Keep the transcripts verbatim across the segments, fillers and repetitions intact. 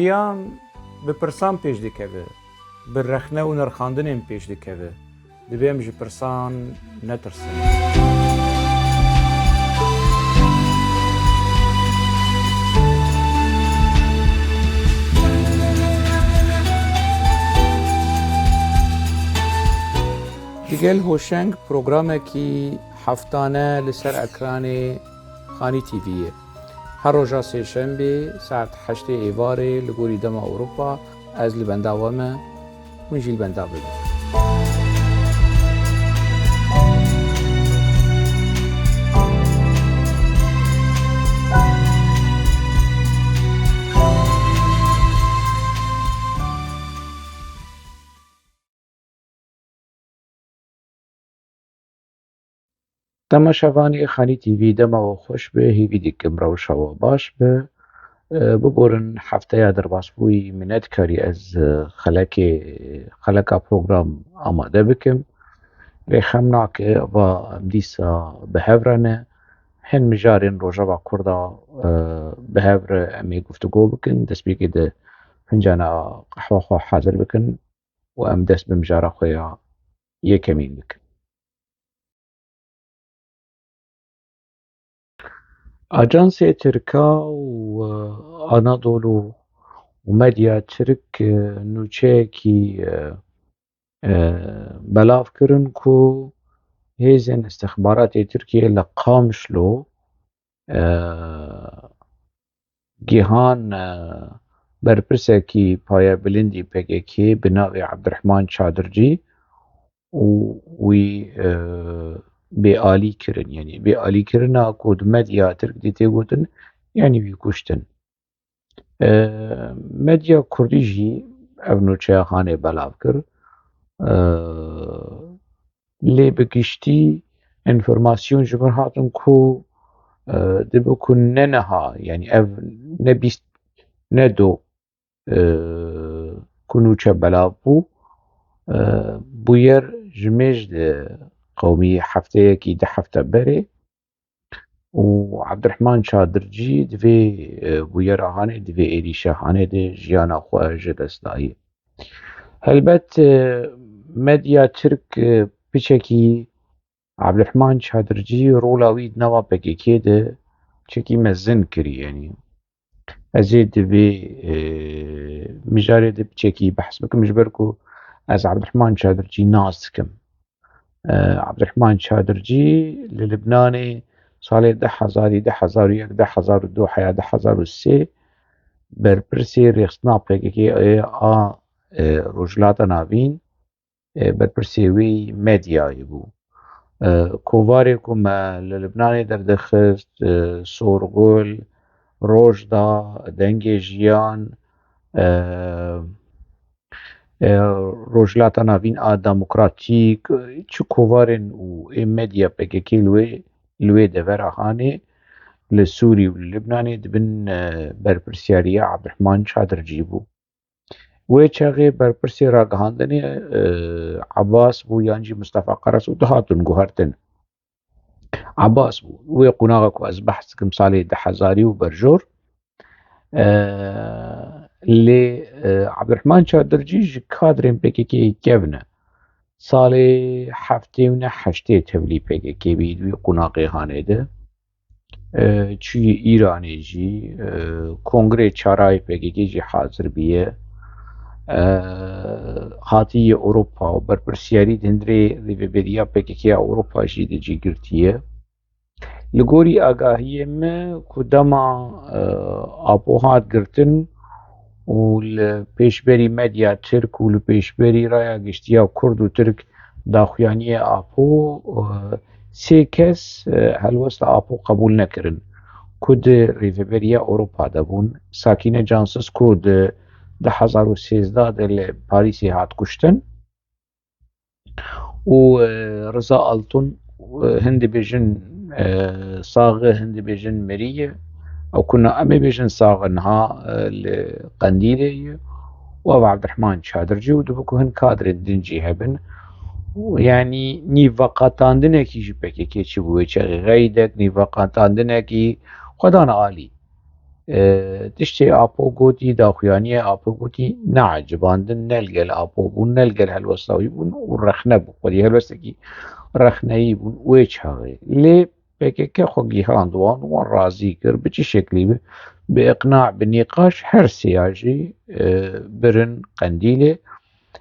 Jiyan bi pirsan pêş dikeve, bi rexne û nirxandinên pêş dikeve. Divê em ji pirsan netirsin. Digel Hoşeng programekî heftane li ser ekranê Xanî T V'yê. Her roja sêşembê saet heştê êvarê li gorî dema Ewropa ez li benda we me, hûn jî li benda bibin. Temaşevanê Xanî T V, dema we xweş be, hêvî dikim rewşa we baş be. E, biborin hefteya derbasbûyî min nedikarî ez, e, xelekê, xeleka program amade bikim. Lê xem nake, va em dîsa bi hev re ne. Hin mijarên Rojava Kurda, e, bi hev re em ê guftûgo bikin. Destpêkê di fincana qehwa xwe hazir bikin û em dest bi mijara xwe ya yekemîn bikin. Ajansê Tirka û, e, Anadolu û medya Tirk, e, nûçeyekî, e, e, belav kirin ku hêzên istixbaratê Tirkiye li Qamişlo, e, gihan, e, berpirsekî payebilindî P K K bi navê Abdurrahman Çadircî û wî, e, bêalî kirin. Yanî bêalîkirina ku di medya Tirk dê tê gotin, yanî wî kuştin. E, medya Kurdî jî ev nûçeya hanê belav kir. E, lê bi giştî enformasyon ji vir hatin ku, e, dibe ku ne niha, yanî ev ne bîst, ne do, e, ku nûçe belav bû, e, bûyer ji mêj de qewimî hefteyekî, du hefte berê û Abdurrahman Çadircî di vê, e, bûyera hanê, di vê êrîşa hanê de jiyana xwe ji dest daye. Helbet, e, medya Tirk, e, piçekî Abdurrahman Çadircî rola wî di nava P K K de çekî mezin kirî, yanî. Ez ê di vê, e, mijarê de piçekî behs bikim, ji ber ku ez Abdurrahman Çadircî nas dikim. E, Abdurrahman Çadircî li Libnanê salê du hezarî, du hezar û yek, du hezar û du heya du hezar û sê berpirsê rêxistina P K K a, e, Rojhilata Navîn, e, berpirsê wî medyayê bû. E, kovarê ku me li Libnanê derdixist, e, Sorgul, Rojda, Dengê Jiyan, e, e, Rojhilata Navîn a Demokratîk, çi kovarên û ê medya P K K li wê, li wê devera hanê li Sûrî û li Libnanê di bin, e, berpirsiyariya Abdurrahman Çadircî bû. Wê çaxê berpirsê ragihandinê, e, Ebas bû yan jî Mistefa Qeres û dihatin guhertin. Ebas bû. Wê qonaxa ku ez behs dikim salê du hezarî û berjor. E, lê, e, Abdurrahman Çadircî ji kadrên P K K'yê kevn e. Salê heftê û neh heştê tevlî P K K bî di wî qonaxê hanê de. E, çûyî Îranê jî, e, kongrê çarayê P K K jî hazir bûye. E, hatiye Ewropa û berpirsiyarî di hundirê rêveberiya P K K ya Ewropa jî de cî girtiye. Li gorî agahiyê me ku dema, e, Apo hat girtin û li pêşberî medya Tirk û li pêşberî raya giştiya Kurd û Tirk daxuyaniyê Apo, e, sê kes, e, helwesta Apo qebûl nekirin ku di Rêveberiya Ewropa de bûn. Sakîne Cansiz ku di du hezar û sêzdeh de li Parîsê hat kuştin û, e, Riza Altun, e, hin dibêjin, e, sax e, hin dibêjin mirî ye. Ew ku na em ê bêjin sax e niha, e, li Qendîlê ye. Û ev Abdurrahman Çadircî û dibe ku hin kadrên din jî hebin. Û yanî nîveqetandinekî ji P K K çi bû wê çaxê? Xeydek nîveqetandinekî xwe dane alî. e, tiştê Apo gotî, daxuyaniyê Apo gotî, neecibandin, ne li gel Apo bûn, ne li gel helwesta wî bûn û rexne bû. Xwedî helwestekî rexneyî bûn wê çaxê. Lê P K K xwe gihand wan, wan razî kir, bi çi şeklî bi, bi iqna, bi nîqaş, her sêya jî, e, birin Qendîlê.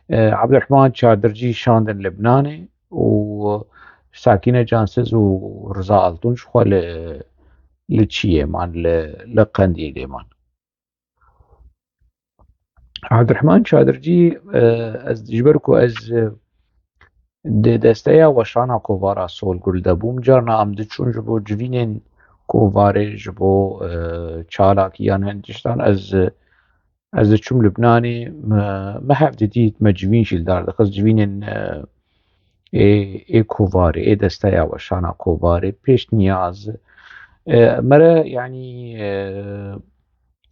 E, Abdurrahman Çadircî şandin Libnanê û Sakîne Cansiz û Riza Altun ji xwe li, li çiyê man, li, li Qendîlê man. Abdurrahman Çadircî, e, ez, ji ber ku ez, e, di desteya weşana kovara Solgul de bûm, carna em diçûn ji bo civînên kovarê, ji bo, e, çalakî yan hin tiştan, ez, ez diçûm Libnanê, me, me hev didît, me civîn jî li dar dixist, civînên, e, ê, ê kovarê, ê desteya weşana kovarê, pêşniyaz, e, mere, yanî, e,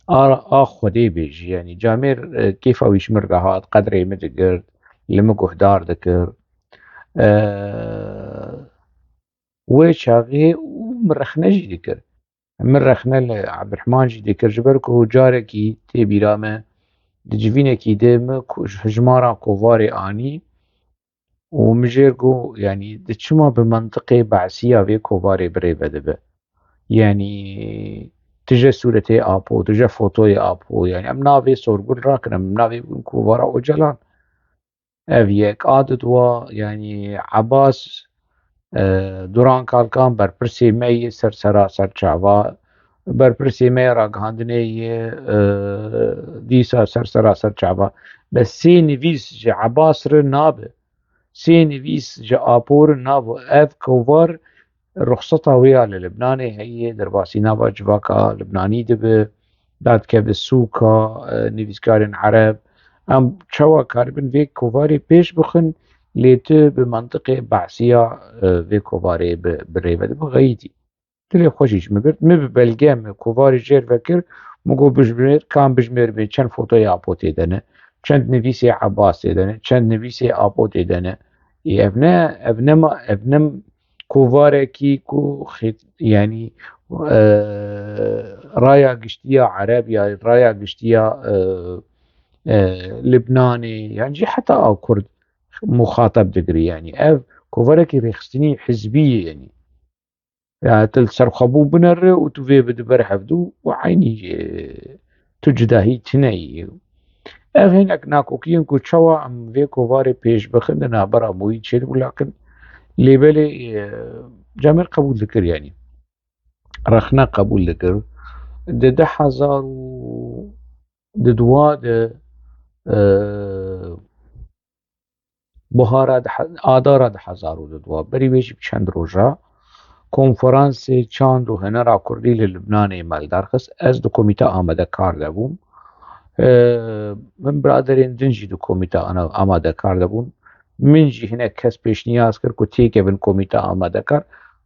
a, a Xwedê bêjî, yanî camêr, e, kêfa wî ji min re dihat, qedrê min digirt, li min guhdar dikir. E, wê çaxê û min rexne jî dikir. Min rexne li Abdurrahman jî dikir, ji ber ku carekî tê bîra me, di civînekî de min ku-, hijmara kovarê anî û min jê re got, yanî, di çima bi mentiqê behsiya vê kovarê birêve dibe? Yanî, tije sûretê Apo, tije fotoyê Apo, yanî, em navê Sorgul rakin, em navê kovara Ocalan. Ev yek, a didwa, yanî Ebas, e, Duran Kalkan berpirsê me yê ser sera ser çava, berpirsê me yê ragihandinê yê, e, dîsa ser sera ser çava. Bes sê nivîs ji Ebas re nabe. Sê nivîs ji Apo re nabe. Ev kovar ruxseta wê ya li Libnanê heye, derbasî nava civaka Libnanî dibe, dadikeve sûka, e, nivîskarên Ereb. Em çawa karibin vê kovarê pêş bixin, lê tu bi mentiqê behsiya, e, vê kovarê bi, bi rêve dibe, xeyîdî. Dilê xwe jî ji min girt. Min bi belge, min kovarê jêr vekir, min got, "Bijmêr, kam bijmêr bê, çend fotoya Apo tê de ne, çend nivîsê Ebas tê de ne, çend nivîsê Apo tê de ne." Ê, ev ne, ev nema, ev ne kovarekî ku xêt-, yanî, e, raya giştiya Ereb ya raya giştiya, e, e, Libnanê, yan jî heta a Kurd muxatab digirî. Yanî ev kovarekî rêxistinî hizbî ye, yanî. Ya, tu li ser xwe bû binere û tu vê bide ber hevdû û eynî, e, tu cudahî tune yî. Ev hinek nakokiyên ku çawa em vê kovarê pêş bixin di navbera Mûyî çêdibû, lakin lê belê, e, camêr qebûl dikir, yanî rexne qebûl dikir. Di du hezar û dudwa de, e, Buhara di he-, adara du hezar û dudwa, berî wê jî bi çend roja, konferansê çand û hunera kurdî li Libnanê me li dar xist. Ez di komîta amadekar de bûm. Ee, min biraderên din jî di komîta ana-, amadekar de bûn. Min jî hinek kes pêşniyaz kir ku têkevin komîta amadekar,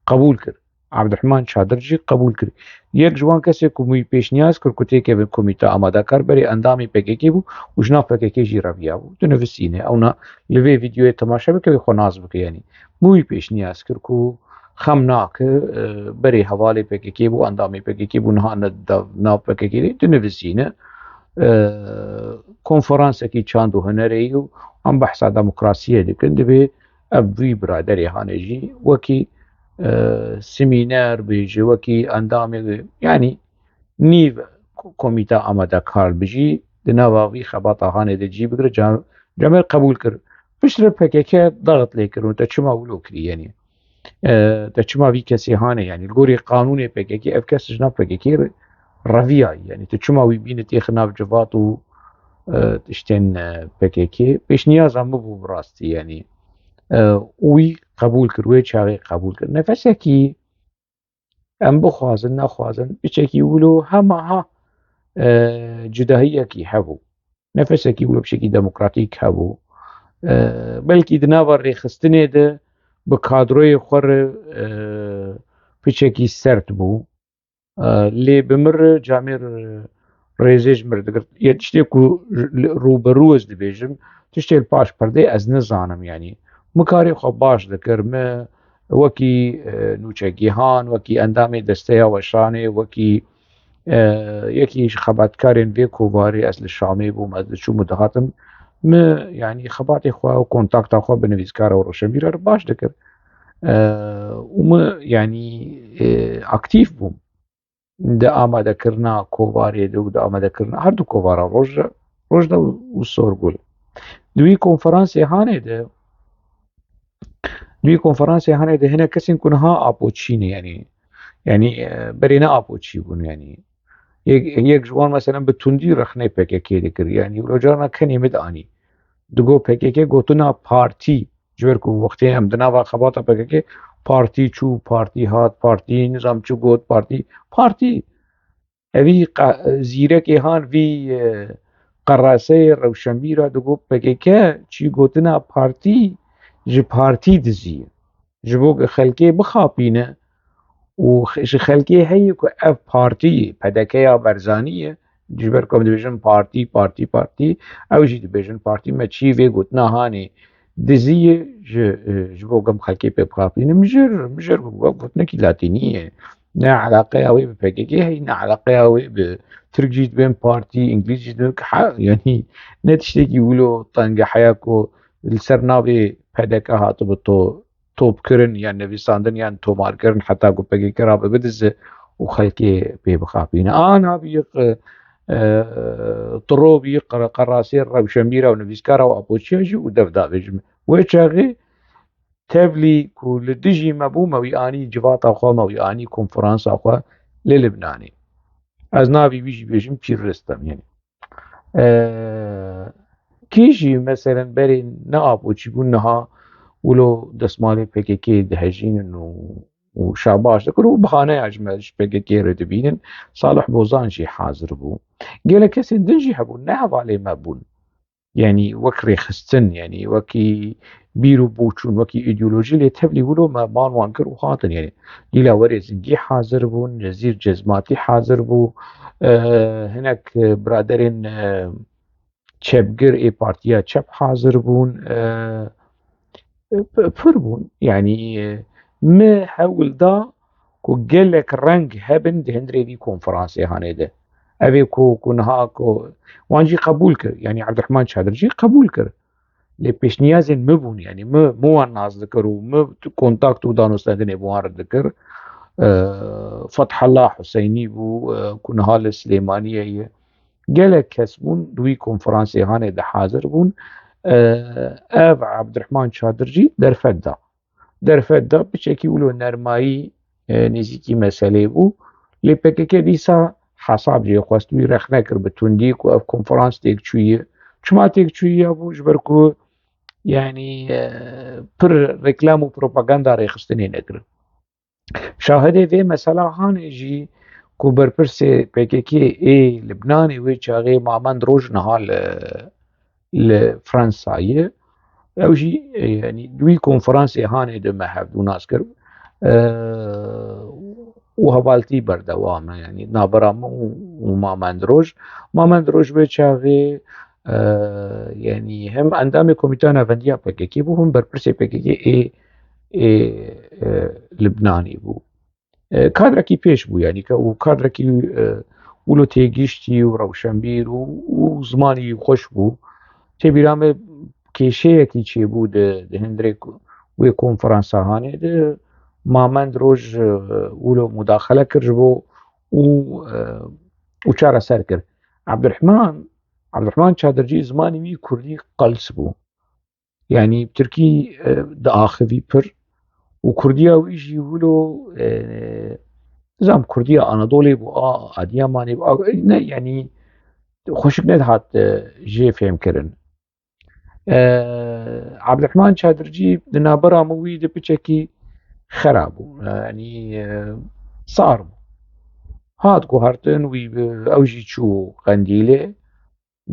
qebûl kir. Abdurrahman Çadir jî qebûl kir. Yek ji wan kesê ku min wî pêşniyaz kir ku têkeve komîta amadekar, berê endamê P K K bû û ji nav P K K jî reviyabû. Tu nivîsîne, ewna li vê vîdeoyê temaşe bike, wê xwe nas bike, yanî. Min wî pêşniyaz kir ku xem nake, e, berê hevalê P K K bû, endamê P K K bû, niha ne di nav P K K de, tu nivîsîne. E, konferansekî çand û hunerê ye û em behsa demokrasiyê dikin, divê ev vî biraderê hane jî wekî, e, semîner bêje, wekî endamê, yanî nîv ko-, komîta amadekar bijî, di nava vî xebata hane de cî bigire, ca-, camêr qebûl kir. Piştre P K K daxit lê kir û te çima wilo kirî, yanî, e, te çima vî kesê hane, yanî, li gorî qanûnê P K K, ev kes ji nav P K K re reviyayî, yanî, tu çima wî bîne têxi nav civat û, e, tiştên, e, P K K? Pêşniyaza min bû bi rastî, yanî. E, wî qebûl kir, wê çaxê qebûl kir. Nefesekî em bixwazin, nexwazin, piçekî wilo hema ha, e, cudahiyekî hebû. Nefesekî wilo piçekî demokratîk hebû. E, belkî di nava rêxistinê de bi kadroyê xwe re, e, piçekî sert bû. E, lê bi min re camêr rêzê ji min re digirt. Yê tiştê ku rûberû ez dibêjim, tiştê li paş perdê ez nizanim, yanî. Min karê xwe baş dikir, min wekî, e, nûçegîhan, wekî endamê desteya weşanê, wekî, E, yekî ji xebatkarên vê kovarê, ez li Şamê bûm, ez diçûm û dihatim, min, yanî xebatê xwe û kontakta xwe bi nivîskara û roşenbîra re baş dikir. E, û min, yanî, e, aktîf bûm di amadekirina kovarê de û di amadekirina her du kovara Roj-, Rojda û, û Sorgul. Di wî konferansê hanê de, di wî konferansê hanê de hinek kesên ku niha apoçî ne, yanî, yanî, e, berê ne apoçî bûn, yanî. Yek, yek ji wan, meselen, bi tundî rexnê P K K dikir, yanî, wilo carna kenê min dianî. Digot P K K gotina partî, ji ber ku wextê em di nava xebata P K K, partî çû, partî hat, partî nizam çi got, partî, partî. Evî qe-, zîrekê han vî, e, qeraseyê rewşenbîra digot P K K çî gotina partî ji partî dizî ye. Ji bo ku xelkê bixapîne û x-, ji xelkê heye ku ev partî P D K ya Barzanî ye, ji ber ku em dibêjin partî, partî, partî, ew jî dibêjin partî, me çî vê gotina hanê dizî ye, ji, e, ji bo ku em xelkê pê bixapînin. Mijir, mijir, wek gotinekî latînî ye. Ne eleqeya wê bi P K K heye, ne eleqeya wê bi Tirk jî dibên partî, Îngilîz jî dibên, ha, yanî ne tiştekî wilo teng e heya ku li ser navê P D K hatibi to-, top kirin, yan nivîsandin, yan tomar kirin, heta ku P K K rabe bidize û xelkê pê bixapîne. Ana bî, e, e, tiro bî, qer-, qerasê rewşenbîra û nivîskara û apoçiya jî û dev davêjim. Wê çaxê tevlî ku li dijî me bû, me wî anî civata xwe, me wî anî konferansa xwe li Libnanê. Ez navê wî jî bêjim Pîr Ristem, yanî. E, kî jî, meselen, berê ne apoçî bûn, niha wilo destmalê P K K dihejînin û, û şabaş dikin û bahaneya ji me, ji P K K re dibînin, Salih Bozan jî hazir bû. Gelek kesên din jî hebûn, ne hevalê me bûn. Yanî wek rêxistin, yanî wekî bîr û boçûn, wekî îdeolojî, lê tevlî wilo me bal wan kir û hatin. Yanî Dîlawerê Zingî hazir bûn, Nezîr Cezmatî hazir bû, e, hinek, e, biraderên, e, çepgir ê partiya çep hazir bûn, e, e, p-, pir bûn. Yanî, e, me hewl da ku gelek reng hebin di hundirê vî konferansê hanê de. Ev ê ku, ku niha ku wan jî qebûl kir, yanî Abdurrahman Çadir jî qebûl kir. Lê pêşniyazên min bûn, yanî min, min wan nas dikir û min kontakt û danûstendinê bi wan re dikir. E, Fethallah Huseynî bû, e, ku niha li Silêmaniyê ye. Gelek kes bûn, di wî konferansê hanê de hazir bûn. E, ev Abdurrahman Çadir jî derfet da. Derfet da, piçekî wilo nermayî, e, nêzîkî meselê bû. Lê P K K dîsa hesab jê xwest, wî rexne kir bi tundî ku ev konferans têkçûyî. Çima têkçûyî ya bû? Ji ber ku, yanî, e, pir reklam û propaganda rêxistinê nekirin. Şahidê vê mesela hanê jî ku berpirsê P K K ê Libnanê wê çaxê Mamend Roj niha li, li Fransa ye. Ew jî, e, yanî di wî konferansê hanê de me hevdû nas kir. E, û hevaltî berdewam e, yanî navbera min û, û Mamend Roj. Mamend Roj wê çaxê, e, yanî hem endamê Komîteya Navendiya P K K bû, hem berpirsê P K K ê, ê, e, Libnanê bû. E, kadrekî pêş bû, yanî ke û kadrekî, e, wilo têgiştî û rewşenbîr û, û zimanî xweş bû. Tê bîra me kêşeyekî çêbû di, di hundirê ku-, wê konferansa hanê de Mamend Roj, e, wilo mudaxele kir ji bo û, e, û çareser kir. Abdurrahman, Abdurrahman Çadircî zimanî wî kurdî qels bû. Yanî tirkî, e, diaxivî pir û kurdiya wî jî wilo, e, nizam kurdiya Anadolê bû, a Adiyamanê bû, a, ne, yanî xweşik nedihat, e, jê fêhmkirin. E, Abdurrahman Çadircî di navbera min wî de piçekî xera bû, yanî, e, sar bû. Hat guhertin wî bi, ew jî çû Qendîlê,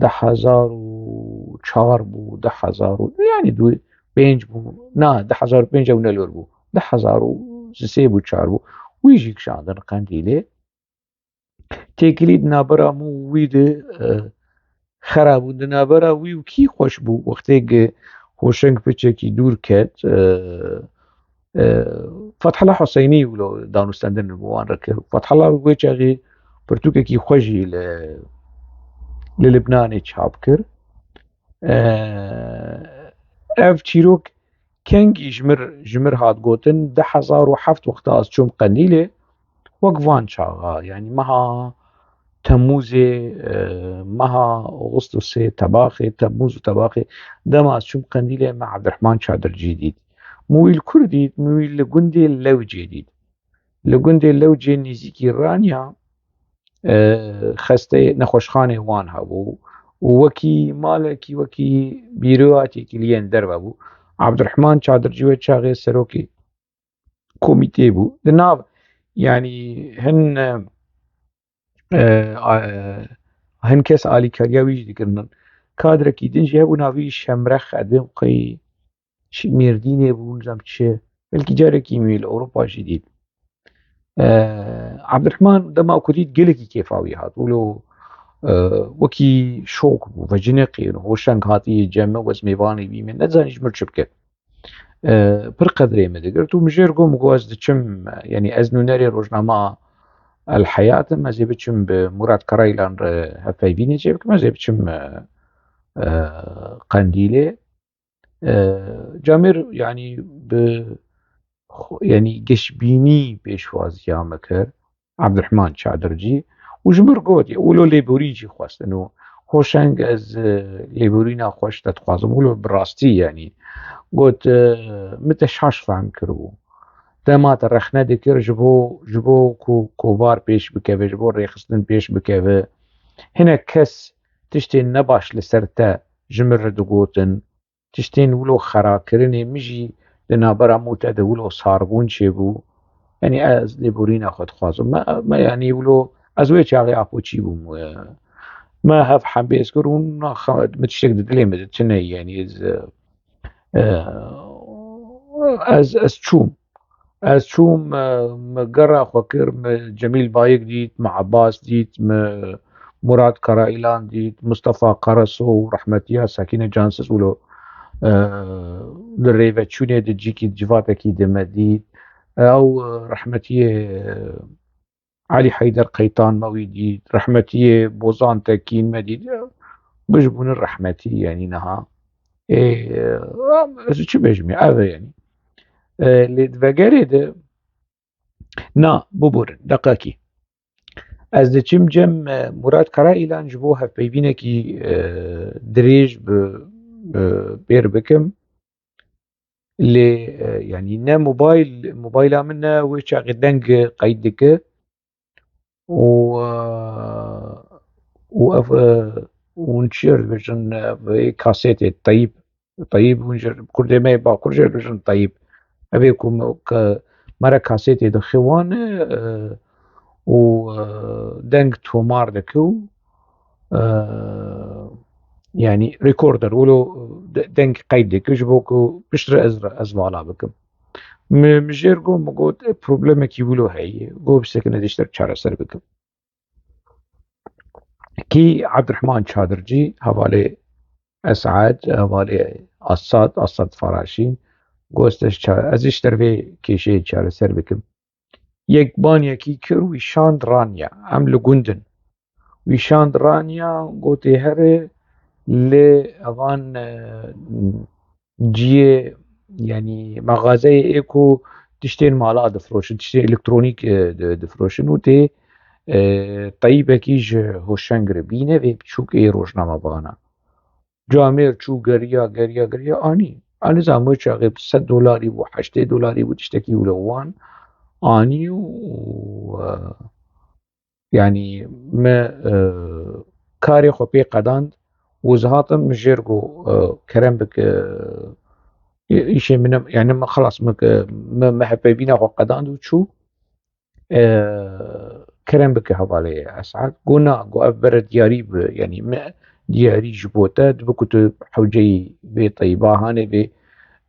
du hezar û çar bû, du hezar û, yanî du pênc bû, na, du hezar û pênc ew nelor bû, du hezar û sê bû, çar bû. Wî jî kişandin Qendîlê. Têkilî di navbera min û wî de, e, xera bû. Di navbera wî û kî xweş bû, wextê ku Hoşeng piçekî dûr ket, e, e, Fethullah Huseynî wilo danûstendin bi wan re kir. Fethullah wê çaxê pirtûkekî xwe jî li, li Libnanê çap kir. E, ev çîrok kengî ji mir, ji mir hat gotin, du hezar û heft wexta ez çûm Qendîlê, wek van çaxa, yanî meha Temmûzê, e, meha Ağustosê, tebaxê, Temmûz û tebaxê, dema ez çûm Qendîlê me Ebdirehman Çadircî dît. Min wî li kur dît, min wî li gundê Lewcê dît. Li gundê Lewcê nêzîkî Ranya, e, xesteyê nexweşxanê wan hebû û wekî malekî, wekî bîroyatîkî li yên derve bû. Ebdirehman Çadircî wê çaxê serokê komîtê bû. Di nav, yanî hin, e, e, a-, e, hin kes alîkariya wî jî dikirin. Kadrekî din jî hebû navî Şemrex, ez dibêm qey çi Mêrdînê bû, nizam çi. Belkî carekî min wî li Ewropa jî dît. E, Ebdirehman dema ku dît gelekî kêfa wî hat. Wilo, e, wekî şok bû, veciniqî, hoşeng hatî cem me, wez mêvanê bî me, nezanî ji mir çi bike. E, pir qedrê min digirt û min jê re got, min got, ez diçim, yanî ez nûnerê rojnama El Heyat im, ez ê biçim bi Murat Karayilan re hevpeyvînê çê bikim, ez ê biçim, e, e, Qendîlê. E, camêr, yanî bi xwe, yanî geşbînî pêşwaziya me kir, Ebdirehman Çadircî, û ji min re got, wilo lêborîn jî xwestin û hoşeng ez, e, lêborîna xwe ji te dixwazim, wilo bi rastî, yanî got, e, min te şaş fehm kiribû. Dema te rexne dikir ji bo, ji bo ku kovar pêş bikeve, ji bo rêxistin pêş bikeve, hinek kes tiştên nebaş li ser te ji min re digotin, tiştên wilo xerakirinê min jî di navbera mû te de wilo sarbûn çêbû. Yanî ez lêborîna xwe dixwazim. Me, me yanî wilo ez wê çaxê apoçî bûm. E, me hev hembêz kir û naxa-, min tiştek di dilê min de tune ye. Yanî ez, e, e, ez, ez çûm. Ez çûm, e, min gera xwe kir, min Cemîl Bayik dît, min Ebas dît, min Murat Karayilan dît, Mustafa Karaso û rehmetiya Sakîne Cansiz wilo, e, li rêveçûnê di cîkî civatekî de me dît. Ew, e, rehmetiyê, e, Elî Heyder Qeytan me wî dît, rehmetiyê Bozan Tekîn me dît. Bijbûnin rehmetî, yanî niha. Ê, e, ez çi bêjim ya, ev e yanî. E, lê di vegerê de, na, biborin, deqekî. Ez diçim cem, e, Murat Karayilan ji bo hevpeyvînekî, e, dirêj bi, e, pêr bikim. Lê, e, yanî ne mobayl, mobayla min ne wê çaxê deng qeyd dike û, e, û ev, e, hûn çi dibêjin, ev ê kasetê teyp, teyp hûn jê, kurdê me yê Bakur jê dibêjin teyp. Ev ê ku me, ke me re kasetê dixe wan e, e, û, e, deng tomar dike û, e, yanî recorder, wilo de-, deng qeyd dike ji bo ku piştre ez, ez vala bikim. Mi, mi jê re got, mi got, e, problemekî wilo heye. Got, bisekine dişter çareser bikim. Kî Ebdirehman Çadircî, hevalê Esad, hevalê Asad, Asad Faraşî, got, ez ça-, ez ji ter vê kêşeyê çareser bikim. Yek baniyekî kir, wî şand raniya. Em li gund in. Wî şand raniya, gotê here lê evan, e, ciyê, yanî mexazeyê ê ku tiştên mala difroşin, tiştê elektronîk, e, di-, difroşin û tê, e, teyîbekî ji hoşeng re bîne vê biçûk ê rojnamevana. Camêr çû geriya, geriya, geriya, anî. Anî zam wê çaxê sed dolarî bû, heştê dolarî bû, tiştekî wilo wan anî û, e, yanî me, e, karê xwe pê qedand û ez hatim, min jê re got, e, kerem bike, e, îşê min e, yanî me xelas, min ke, me, me hevpeyvîna xwe qedand û çû. E, kerem bike hevalê Esad. Got na, got ev bere diyarî bi, yanî me diyarî ji bo te, dibe ku tu hewceyî vê teyba hanê, vê,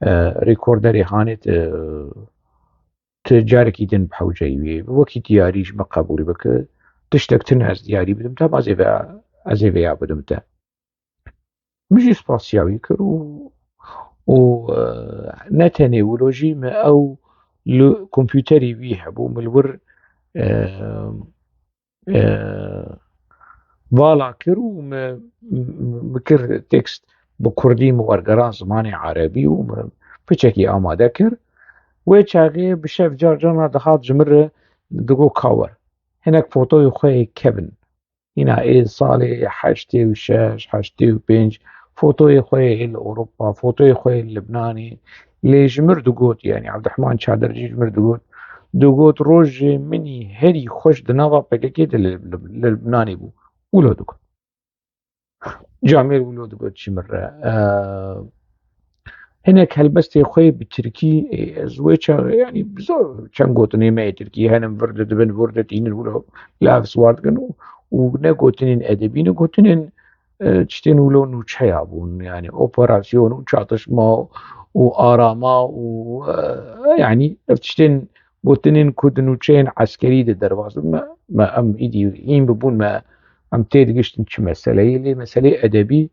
e, rekorderê hanê, tu, tu carekî din bi hewceyî wê. Wekî diyarî ji me qebûl bike. Tiştek tune ez diyarî bidim te, ez ê ve-, ez ê vêya bidim te. Min jî spasiya wî kir û, û, e, ne tenê wilo jî, min ew li kompûterî wî hebû, min li wir, e, e, vala kir û min, min kir tekst bi kurdî, min wergeran zimanê erebî û min piçekî amade kir. Wê çaxê bi şev car carna dihat ji min re digot, ka wer hinek fotoyê xwe yê kevin. Hîna ê salê heştê û şeş, heştê û pênc, fotoyê xwe yê li Ewropa, fotoyê xwe yê li Libnanê. Lê ji mir digot, yanî Abdurrahman Çadircî ji mir digot, digot, rojê min î herî xweş di nava P K K de li, li, li Libnanê bû. Wilo digot. Camêr wilo digot ji min re. Eee, hinek helbestê xwe yê bi tirkî, ê, ez wê çaxê, yanî, zor çend gotinê me yê tirkî henin, vir didibin, vir ditînin, wilo lav siwar dikin û, û ne gotinên edebî, ne gotinên, e, tiştên wilo nûçeya bûn, yanî operasyon û çatişma û arama û, e, yanî ev tiştên gotinên ku di nûçeyên eskerî de derbas dibin. Me, me em îdî hîn bibûn, me em têdigiştin çi meseleyê, lê meseleyê edebî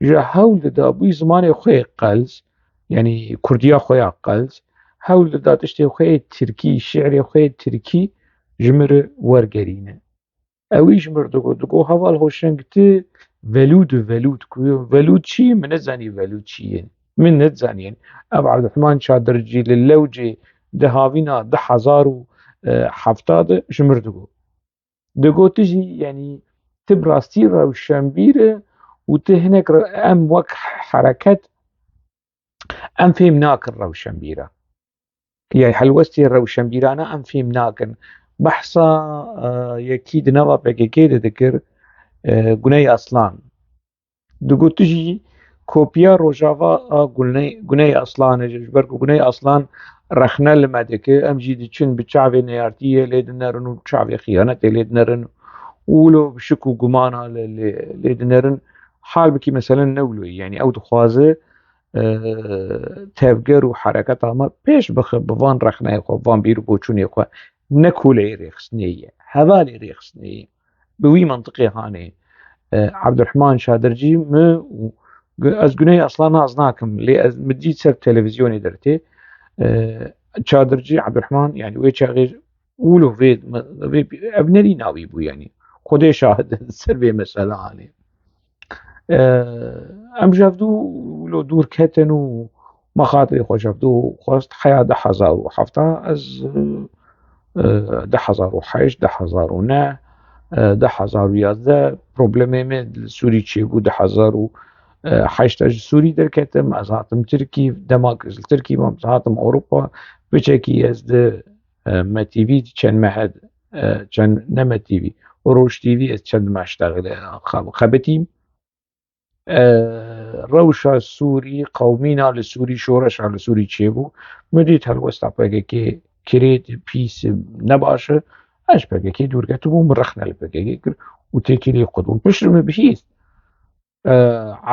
ji hewl dida bûyî zimanê xwe yê qels, yanî kurdiya xwe ya qels, hewl dida tiştê xwe yê tirkî, şi'rê xwe yê tirkî ji min re wergerîne. Ewî ji mir digot, digot, heval Hoşeng, tu velûd û velûd ku velûd çi ye? Min nezanî velûd çi ye. Min nezanî. Ev Abdurrahman Çadircî li Lewcê di havîna du hezar û hefta de ji mir digot. Digot, tu jî, yanî, tu bi rastî rewşenbîr e û tu hinek re-, em wek hereket, em fêm nakin rewşenbîra. Ya helwestê rewşenbîrana em fêm nakin. Behsa, e, yekî di nava P K K de dikir, e, Guney Aslan. Digot, tu jî kopiya Rojava a Guney, Guney Aslan e, ji ber ku Guney Aslan rexne li me dike, em jî diçin bi çavê neyartiyê lê dinerin û çavê xiyanetê lê dinerin û wilo bi şik û gumana lê, lê, lê dinerin. Halbikî meselen ne wilo ye. Yanî ew dixwaze, e, tevger û hereketa me pêş bixe bi van rexneyê xwe, van bîr û boçûnê xwe. Ne koleyê rêxistinê ye, hevalê rêxistinê ye. Bi wî mintiqê hanê, e, Abdurrahman Çadircî, min û gu-, ez Guney Aslan nas nakim, lê ez min dît ser televîzyonê dertê. E, Çadircî Abdurrahman, yanî wê çaxê wilo vê, vê, ev nerîna wî bû, yanî Xwedê şahid e ser vê mesela hanê. E, em ji hevdû wilo dûr ketin û me xatirê xwe ji hevdû xwest. Heya du hezar û hefta ez, e, du hezar û heşt, du hezar û neh, e, du hezar û yazdeh problemê me li Sûrî çêbû, du hezar û heşt ez ji Sûrî derketim, ez hatim Tirkî, dema ku ez li Tirkî mam, ez hatim Ewropa, piçekî ez di, e, Me T V çend mehe, e, çend, ne Me T V, Roj T V ez çend meh ji te xebitîm. E, rewşa Sûrî, qewmîna li Sûrî, şoreşa li Sûrî çêbû. Min dît helwesta P K K kirêt, pîs, nebaş e. Ez ji P K K dûr ketibûm, min rexne li P K K kir û têkilî xwe dibûm. Piştre min bihîst, e,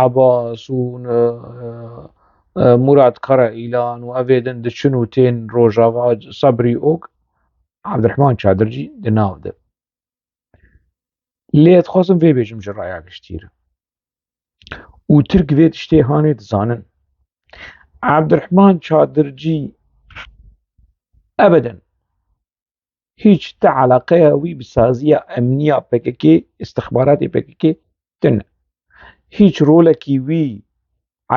Ebas û, e, e, Murat Karaîlan û evê din diçin û tên Rojava, Sabrî Ok, Abdurrahman Çadircî di nav de. Lê ez dixwazim vê bêjim ji raya giştî re. Û Tirk vê tiştê hanê dizanin. Abdurrahman Çadircî ebeden hîç ti eleqeya wî bi saziya emniya P K K, istixbaratê P K K tine. Hîç rolekî wî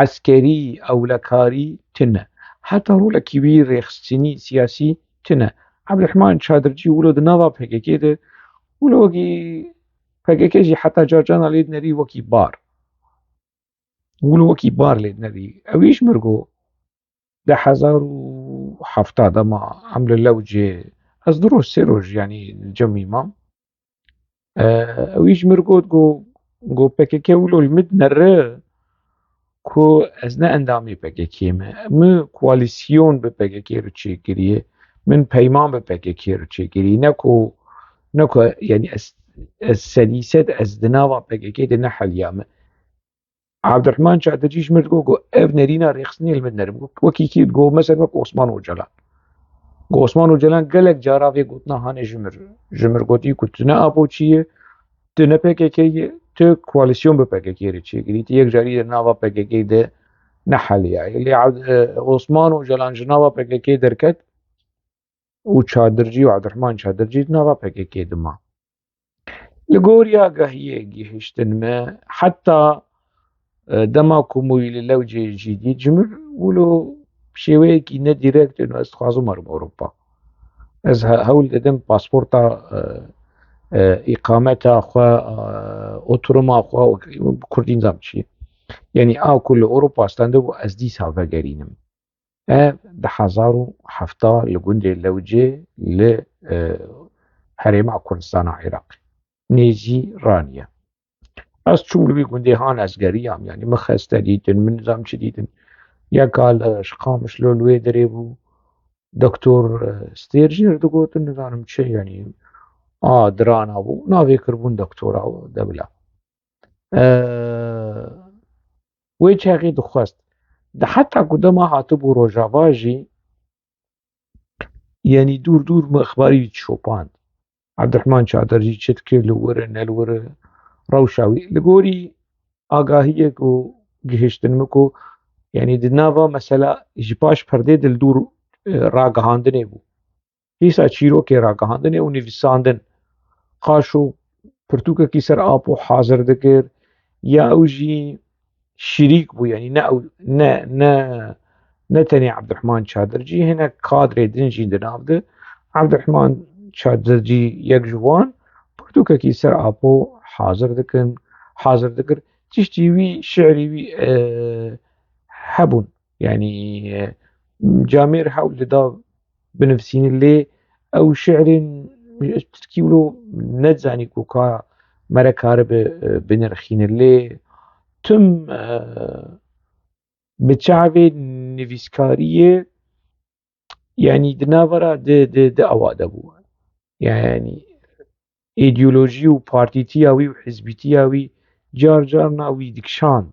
eskerî, ewlekarî tine. Heta rolekî wî rêxistinî, siyasî tine. Abdurrahman Çadircî wilo di nava P K K de, wilo wekî P K K jî heta car carna lê dinerî wekî bar. Wilo wekî bar lê dinerî. Ewî ji mir got, di hezar û hefta dema em li Lewcê, ez du roj, sê roj, yanî cemî mam. E, ewî ji mir got, got, got P K K wilo li min dinere ku ez ne endamê P K K me. Min koalîsyon bi P K K re çêkiriye. Min peyman bi P K K re çêkiriye. Ne ku, ne ku, yanî ez, ez sedî sed ez di nava P K K de neheliyame. Abdurrahman Çadircî ji mir digot, got, ev nerîna rêxistinê li min nerim. Got, wekî kî? Got, mesela wek Osman Ocalan. Got, Osman Ocalan gelek cara vê gotina hanê ji mir, ji mir gotî ku tu ne apoçî yî, tu ne P K K yî, tu koalîsyon bi P K K re çêkirî, tu yek carî di nava P K K de neheliyayî. Lê Abd-, e, Osman Ocalan ji nava P K K derket û Çadircî û Abdurrahman Çadircî di nava P K K de ma. Li gorî agahiyê gihiştin me, heta, e, dema ku min wî li Lewcê jî dît, ji min wilo şêweyekî nedîrekt, êno ez dixwazim werim Ewropa. Ez he-, hewl didim pasporta, e, e, îqameta xwe, e, oturuma xwe, bi kurdî nizam çi. Yanî a ku li Ewropa standibû, ez dîsa vegerînim. Ev di hezar û hefta li gundê Lewcê li, e, herêma Kurdistana Iraqê, nêzî Raniye. Ez çûm li wî gundê han, ez geriyam, yanî min xeste dîtin, min nizam çi dîtin. Yeka li, ji Qamişlo li wê derê bû, doktor, e, Stêr jê re digotin, nizanim çi, yanî a dirana bû, navê kiribûn doktora, de bila. E, wê çaxê dixwest. Di heta ku dema hatibû Rojava jî, yanî dûr dûr min exbarî wî dişopand. Ebdurehman Çadircî çi dikir, li wir e, ne li wir e, rewşa wî. Li gorî agahiyê ku gihiştin min ku, yanî di nava mesela ji paş perdê de li dûr, e, ragihandinê bû. Dîsa çîrokê ragihandinê û nivîsandin. Qaşo pirtûkekî ser apo hazir dikir, ya ew jî şirîk bû, yanî ne ew, ne, ne, ne tenê Ebdurehman Çadircî, hinek kadrê din jî di nav de. Ebdurehman Çadircî yek ji wan pirtûkekî ser apo hazir dikin, hazir dikir. Tiştî wî, şi'rî wî, e, hebûn. Yanî, e, camêr hewl dida binivîsînin, lê ew şi'rên tirkî wilo nedizanî ku ka mere karibe, e, binirxîne, lê tim, e, bi çavê nivîskariyê, yanî di nava ra di, di, di awa de bû. Yanî îdeolojî û partîtiya wî û hizbîtiya wî car carna wî dikişand.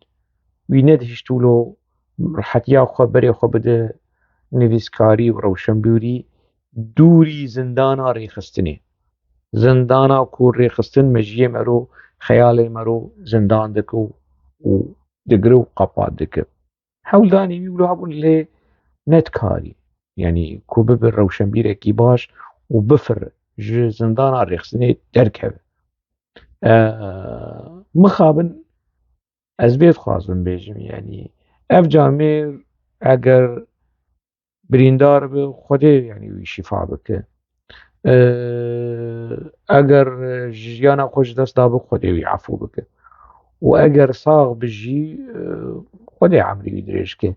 Wî nedihişt wilo rihetiya xwe berê xwe bide nivîskarî û rewşenbîrî dûrî zindana rêxistinê. Zindana ku rêxistin mejiyê mero, xeyalê mero zindan dike û, û digire û qepat dike. Hewldanê wî wilo hebûn lê nedikarî. Yanî ku bibe rewşenbîrekî baş û bifire, ji zindana rêxistinê derkeve. E, mixabin ez vê dixwazim bêjim, yanî ev camêr eger birîndar be, Xwedê, yanî, wî şîfa bike. E, eger ji jiyana xwe ji dest dabe, Xwedê wî efû bike. Û eger sax be jî, e, Xwedê emrê wî dirêj ke.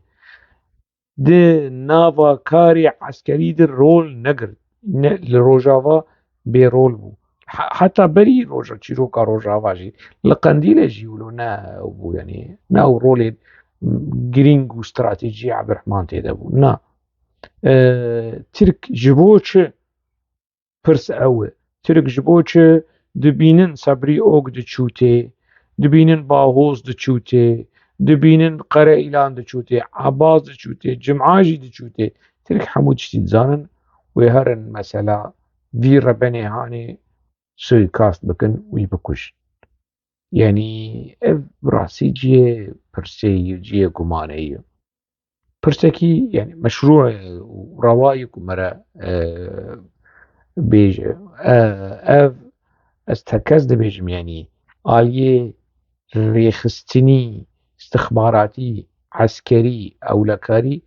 Di nava karê eskerî de rol negirt. Ne, li Rojava bêrol bû. He-, heta berî roja, çîroka Rojava jî, li Qendîlê jî wilo ne bû, yanî ne ew rolê girîng û stratejî Ebdurehman tê de bû. Na. E, Tirk ji bo çi? Pirs ew e. Tirk ji bo çi? Dibînin Sebrî Ok diçû tê, dibînin Bahoz diçû tê, dibînin Qere Îlan diçû tê, Ebaz diçû tê, Cima jî diçû tê. Tirk hemû tiştî dizanin, wê herin mesela vî rebenê hanê suîkast bikin, wî bikujin. Yanî ev rastî cihê pirsê ye, cihê gumanê ye. Pirsekî, yanî meşrû ye û rewa ye ku me re, e, bêje. E, ev, ez tekez dibêjim, yanî aliyê rêxistinî, istixbaratî, eskerî, ewlekarî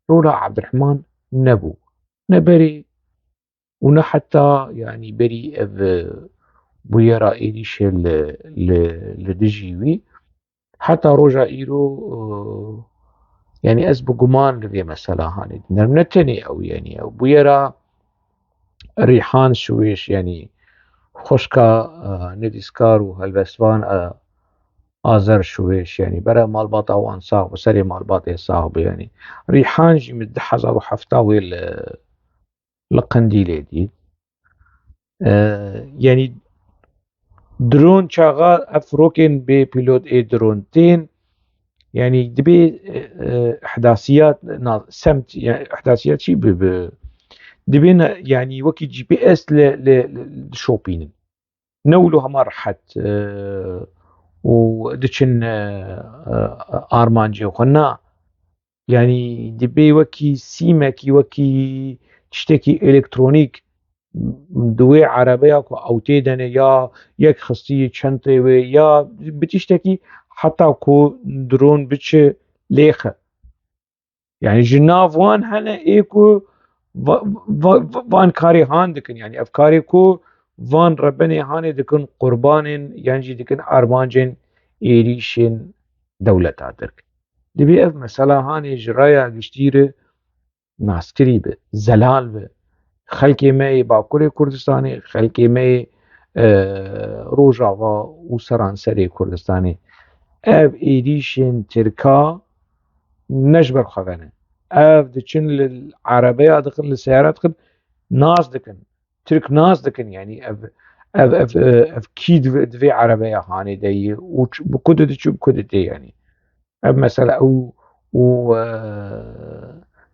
rola Ebdurehman nebû. Ne berê û ne heta, yanî berî ev, e, bûyera êrîşê li, li, li dijî wî. Heta roja îro, e, yanî ez bi guman li vê mesela hanê dînim. Ne tenê ew, yanî ew bûyera Rîhan Şiwêş, yanî xwişka, e, nivîskar û helbestvan, e, Azer Şiwêş, yanî bere malbata wan sax be, serê malbatê sax be, yanî Rîhan jî min du hezar û heft wê li, li Qendîlê dît. E, yanî dron çaxa ev firokên bê pîlot ê dron tên, yanî dibê, e, e, ihdasiyat, na, semt, yanî ihdasiyat çi bi, bi, dibê ne, yanî wekî G P S li, li, li, dişopînin. Ne wilo hema rehet, e, û diçin, e, e, armancê xwe. Na, yanî dibê wekî sîmekî, wekî tiştekî elektronîk di wê erebeya ku ew tê de ne, ya yek xistî çentê wê, ya bi tiştekî heta ku dron biçe lêxe. Yani ji nav wan hene ê ku va-, va-, va-, van karê han dikin. Yani ev karê ku van rebenê hanê dikin qurbanên yan jî dikin armancên êrîşên dewleta Tirk. Dibê ev mesela hanê ji raya giştî re naskirî bi, zelal bi. Xelkê me yê Bakurê Kurdistanê, xelkê me yê, e, Rojava û seranserê Kurdistanê. Ev êrîşên Tirka ne ji ber xwe ve ne. Ev diçin li erebeya dixin, li seyara dixin, nas dikin. Tirk nas dikin, yani ev, ev, ev, e, ev kî di vê, di vê erebeya hanê de ye û ç-, bi ku diçû, bi ku didê yani. Ev mesele ew û, e,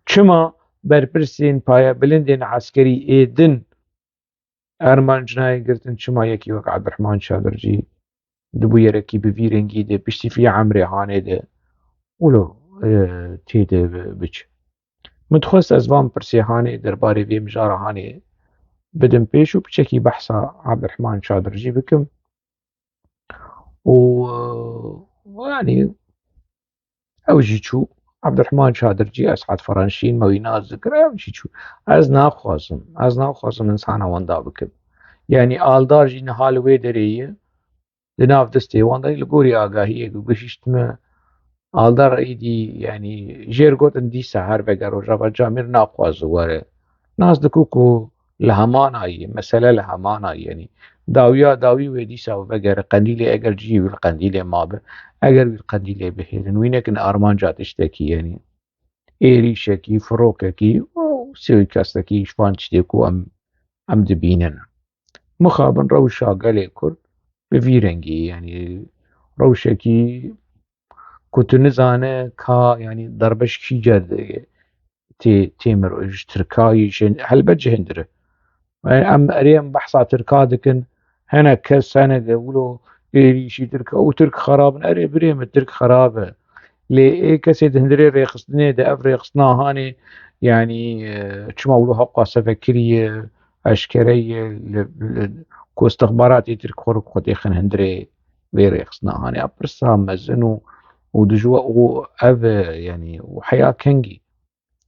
çima berpirsên payebilindên eskerî ê din armanc nayê girtin, çima yekî wek Abdurrahman Çadircî di bûyerekî bi vî rengî de piştî vî emrê hanê de wilo, e, tê de bi-, biçe. Min dixwest ez van pirsê hanê derbarê vê mijara hanê bidim pêş û piçekî behsa Abdurrahman Çadircî bikim. û, e, yanî ew jî çû. Abdurrahman Çadircî, Esad Faranşîn, me wî nas dikir, ew jî çû. Ez naxwazim, ez naxwazim insana wenda bikim. Yanî Aldar jî niha li wê derê ye, di nav destê wan de, li gorî agahiyê ku gihiştime, Aldar êdî, yanî jêr gotin dîsa her vege Rojava Camîr naxwaze were. Nas diku ku li hemana ye, mesele li hemana ye. Yanî dawiya dawî wê dîsa vegere Qendîlê, eger cihê wî li Qendîlê mabe, eger wî li Qendîlê bihêlin, wî nekin armanca tiştekî, yanî êrîşekî, firokekî û suîkastekî ji van tiştê ku em, em dibînin. Mixabin rewşa gelê Kurd bi vî rengî, yanî rewşekî ku tu nizane ka, yanî darbe ji kî cihê tê, tê mir, ji Tirka yî, ji, helbet ji hindir e. Yanî em, erê em behsa Tirka dikin, hene kes, hene de wilo êrîşî Tirk e û Tirk xerab in. Erê birê min, Tirk xerab e. Lê ê kesê di hindirê rêxistinê de ev rêxistina hanê, yanî, e, çima wilo heqwa se vekiriye, eşkere ye, li, li, ku istixbaratê Tirk xwe, xwe têxin hindirê vê rêxistina hanê. Ev pirsa mezin û, û dijwa û ev, e, yanî, û heya kengî,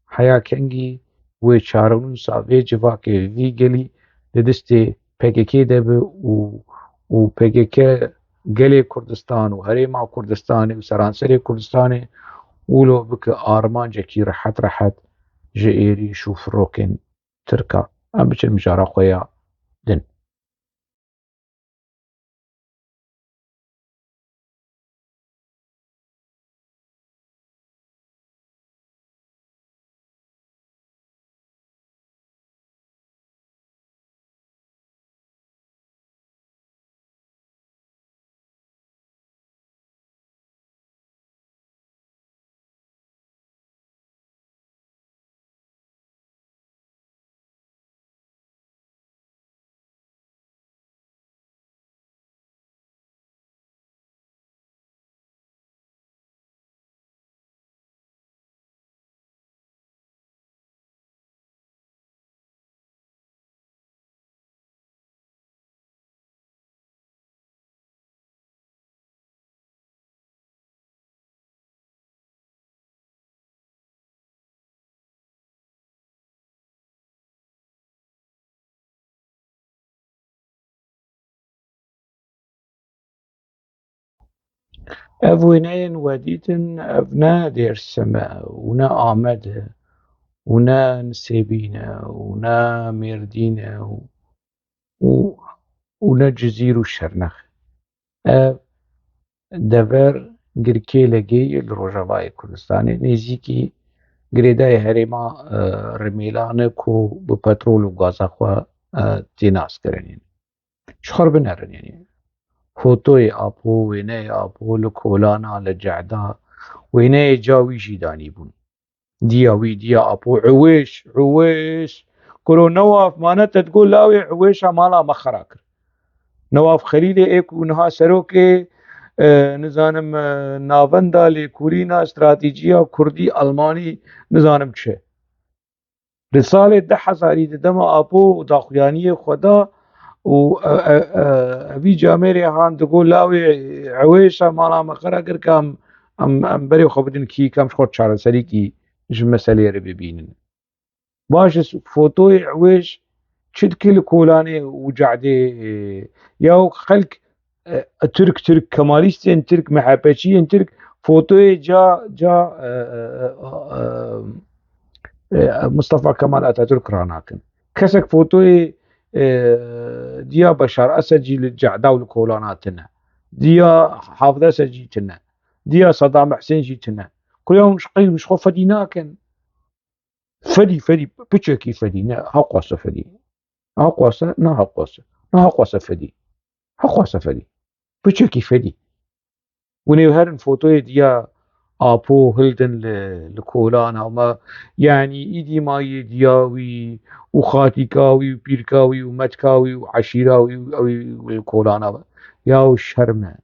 heya kengî wê çarenûsa vê civakê, vî gelî di destê P K K de be û, û P K K gelê Kurdistan û Herêma Kurdistanê û seranserê Kurdistanê wilo bike armancekî rehet rehet ji êrîş û firokên Tirka. Em biçin mijara xwe ya din. Ev wêneyên we dîtin, ev ne Dêrsim e û ne Amed e û ne Nisêbîn e û ne Mêrdîn e û, û, û ne Cizîr û Şernex. Ev dever girkê Legê ye li Rojavayê Kurdistanê, nêzîkî girêdayê herêma, e, Rimêlan e ku bi petrol û gaza xwe, e, tê naskirinê. Ji xwe re binerin, yanî fotoyê Apo, wêneyê Apo li kolana, li cehda, wêneyê cawî jî danîbûn. Diya wî, diya Apo, Ewêş, Ewêş, kuro Newaf, mane te digot lawê Ewêşa mala me xera kir. Newaf Xelîlê ê ku niha serokê, e, nizanim, e, navenda lêkolîna stratejîya kurdî, almanî, nizanim çi. Di salê du hezarî di dema Apo û daxuyaniyê xwe da û, e, e, e, evî camêrê han digo lawê ewêşa mala me xera kir ke em, em, em berê xwe bidin kî, ke em ji xwe çareserîkî ji meseleyê re bibînin. Baş e, fotoyê ewêş çi dike li kolanê û cadê, e, ya xelk, e, Tirk, Tirk, Kemalîstên Tirk, MHPçiyên Tirk, fotoyê ca, ca, e, e, e, e, e, Mustafa Kemal Atatürk ranakin. Kesek fotoyê, e, diya Beşar Esed jî li cehda û li kolana tine. Diya Hafid Esed jî tine. Diya Saddam Husên jî tine. Kuya hûn ji qey ji xwe fedî nakin. Fedî, fedî, piçekî fedî, ne, heqwase fedî. Heqwase, ne heqwase. Ne heqwase fedî. Heqwase fedî. Piçekî fedî. Hûn ê herin fotoyê diya Apo hildin li, li kolana me. Yanî îdî mayê diya wî û xatîka wî û pîrka wî û metka wî û eşîra wî û ew ê li kolana me. Ya şerm e.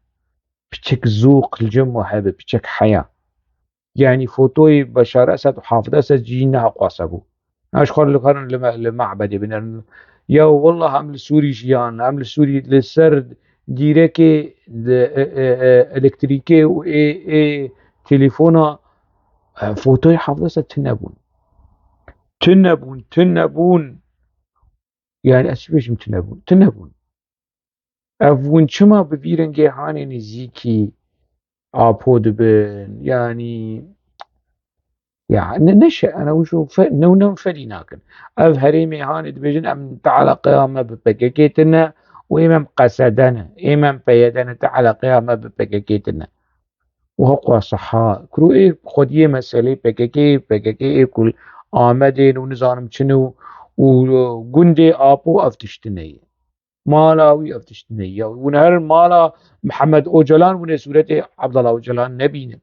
Piçek zûq li cem we hebe, piçek heya. Yanî fotoyê Beşar Esed û Hafid Esed jî ne heqwase bû. Na ji xwe li karin li me-, li mabedê binerin. Ya wallah em li Sûrî jiyan, em li Sûrî li ser dîrekê di, e, e, e, elektrîkê û ê, ê telefona, e, fotoyê Hafid Esed tune bûn. Tune bûn, tune bûn. Yani ez çi bêjim tune bûn? Tune bûn. Ev hûn çima bi vî rengê hanê nêzîkî Apo dibin? Yanî, ya, ne, ne şe-, ana wişo fe-, ne, ne fedî nakin. Ev herêmê hanê dibêjin, em teeleqeya me bi P K K tine û êm em qesede ne, êm em peyede ne, teeleqeya me bi P K K tine. Û heqwa seha, kuro ê xwediyê meselê P K K, P K K ê ku Amedê û nizanim çin û, û gundê Apo ev tiştine ye. Mala wî ev tiştine ye. Hûn herin mala Mihemed Ocalan, hûn ê sûretê Abdullah Ocalan nebînin.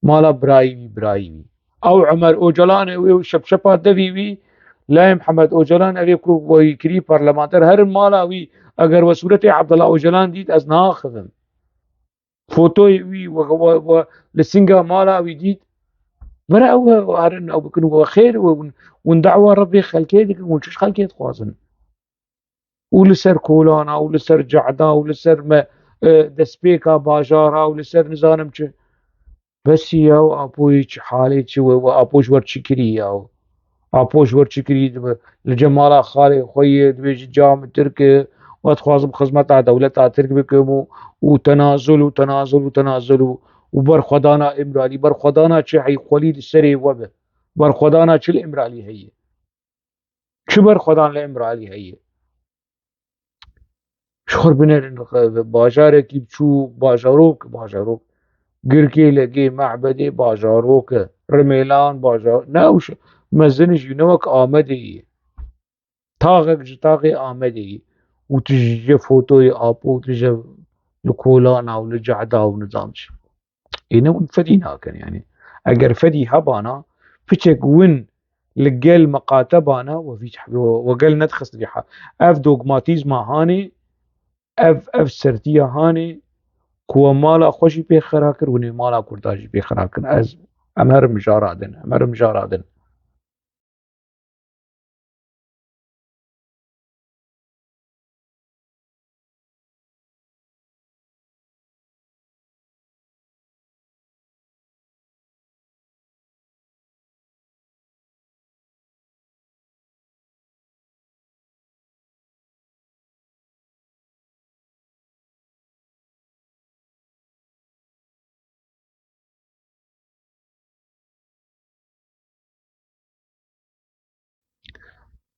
Mala birayî wî, birayî wî. Ew Ömer Ocalan, ew ê şepşepa devî wî, layê Mihemed Ocalan, ev ê ku wayî kirî parlamenter, herin mala wî, eger we sûretê Abdullah Ocalan dît, ez naxivim. Fotoyê wî we, we, we li singa mala wî dît. Were ew herin ew bikin we xêr we hûn, hûn da'wa Rebbê xelkê dikin, hûn çi ji xelkê dixwazin? Û li ser kolana û li ser cehda û li ser me, e, destpêka bajara û li ser nizanim çi. Besî ya û Apoyê çi halê çi we, we Apo ji wer çi kirî ya û? Apo ji wer çi kirî? Li cem mala xalê xwe yê dibêjî ca min Tirk e, we dixwazim xizmeta dewleta Tirk bikim û, û tenazul û tenazul û tenazul û, û berxwedana Îmralî, berxwedana çi heyxwelî li serê we be? Berxwedana çi li Îmralî heye? Çi berxwedan li Îmralî heye? Ji xwe binerin, bajarekî biçûk, bajarok, bajarok. Girkê Legê, Mehbedê bajarok e. Rimêlan bajar-, ne ew şi-, mezin jî ne wek Amedê ye. Taxek ji taxê Amedê ye. Û tu ji fotoyê Apo, tu ji li kolana û li cehda û nizam çi. Êne hûn fedî nakin, yanî. Eger fedî hebana, piçek win li gel miqatebana, we vî, we, we gel nedixist vî ha-, ev dogmatîzma hanê, ev, ev sertiya hanê, ku we mala xwe jî pê xera kir, hûn ê mala Kurda jî pê xera kir. Ez, em herin mijara din, em herin mijara din.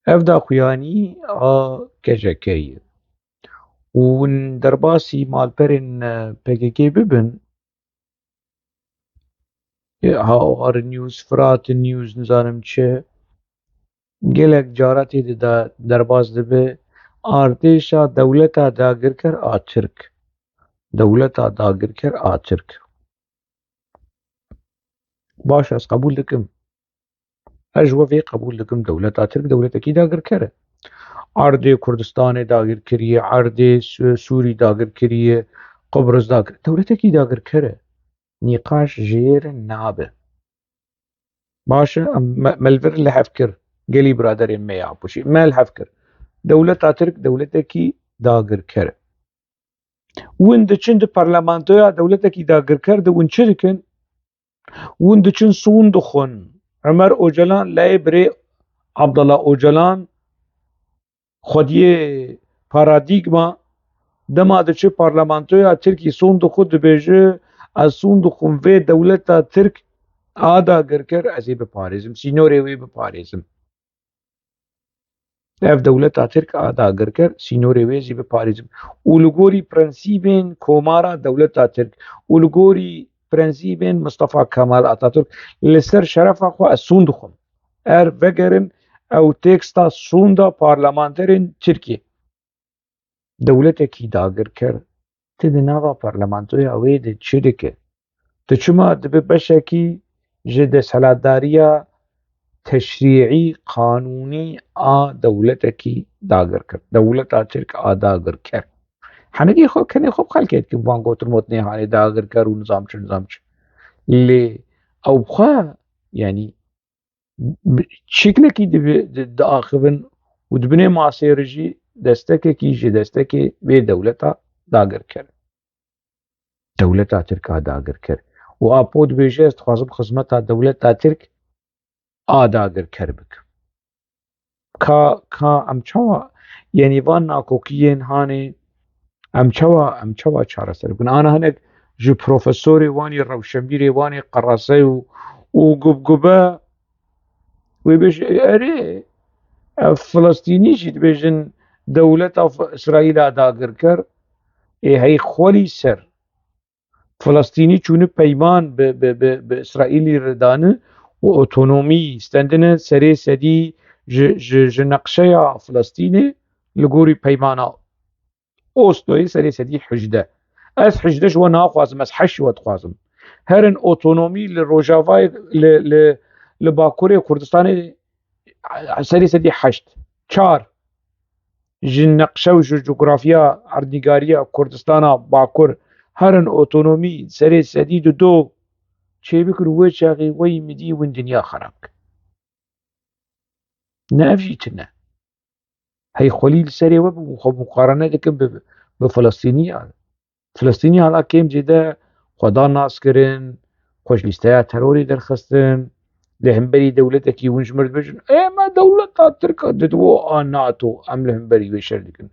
Ev daxuyanî a K C K ye. Û hûn derbasî malperên, e, P K K bibin, e, Hawar News, Firat News, nizanim çi, gelek cara tê de da-, derbas dibe artêşa dewleta dagirker a Tirk. Dewleta dagirker a Tirk. Baş, ez qebûl dikim. Ez ji we vê qebûl dikim, dewleta Tirk dewletekî dagirker e. Erdê Kurdistanê dagir kiriye, erdê Su-, Sûrî dagir kiriye, Qibris dagir, dewletekî dagirker e. Nîqaş jê re nabe. Baş e, em me, me li vir li hev kir. Gelî biraderên me ya Apûçî. Me li hev kir. Dewleta Tirk dewletekî dagirker e. Hûn diçin di parlamentoya dewletekî dagirker de hûn çi dikin? Hûn diçin sûn dixwin. Ömer Ocalan leyê birê Abdullah Ocalan xwediyê paradîgma dema diçe parlamentoya Tirkî sûn dixwe dibêje, ez sûn dixwim vê dewleta Tirk a dagirker ez ê biparêzim, sînorê wê biparêzim. Ev dewleta Tirk a dagirker, sînorê wê jî biparêzim. Û li gorî prensîbên komara dewleta Tirk û li gorî prensîbên Mustafa Kemal Atatürk li ser şerefa xwe ez sûn dixwim. Er vegerin ew teksta sûnda parlamenterên Tirkiyê. Dewletekî dagirker, ti di nava parlamentoya wê de çi dike? Tu çima dibe beşekî ji desthilatdariya teşrîî, qanûnî a dewletekî dagirker? Dewleta Tirk a dagirker. Henekî xwe, kenê xwe bi xelkê dikin, van gotin mot nê hanê dagirker û nizam çi, nizam çi. Lê ew bi xwe, yanî, bi-, çîknekî dibi-, di-, diaxivin û di binê masê re jî destekekî ji destekê vê dewleta dagirker. Dewleta Tirk a dagirker. Û Apo dibêje, ez dixwazim xizmeta dewleta Tirk a dagirker bikim. Ka, ka em çawa, yanî van nakokiyên hanê, em çawa, em çawa çareser bikin? Ana hinek ji profesorê wanî, rewşenbîrê wanî qerase û, û gubgube wê bêje, erê, ev Filistînî jî dibêjin dewleta F-, Îsraîla dagirker, ê hey xwelî ser. Filistînî çûne peyman bi, bi, bi, bi Îsraîlî re dane û otonomî stendine serê sedî ji, ji, ji neqşeya Filistînê li gorî peymana Osloyê serê sedî hejdeh. Ez hejdeh ji we naxwazim, ez heşt ji we dixwazim. Herin otonomî li Rojavayê, li, li, li Bakurê Kurdistanê serê sedî heşt. Çar. Ji neqşe û ji cografiya erdnîgariya Kurdistana Bakur herin otonomî serê sedî du do çêbikir, wê çaxê wey min dî win dinya xerab kir. Ne ev jî tune. Hey xwelî li serê we bû, xwe muqarene dikin bi, bi Filistîniyan. Filistînî hala kêm jê de xwe da naskirin, xwe ji lîsteya terorê derxistin, li hemberî dewletekî hûn ji mir dibêjin, ê me dewleta Tirk a, didiwo a NATO, em li hemberî wê şer dikin.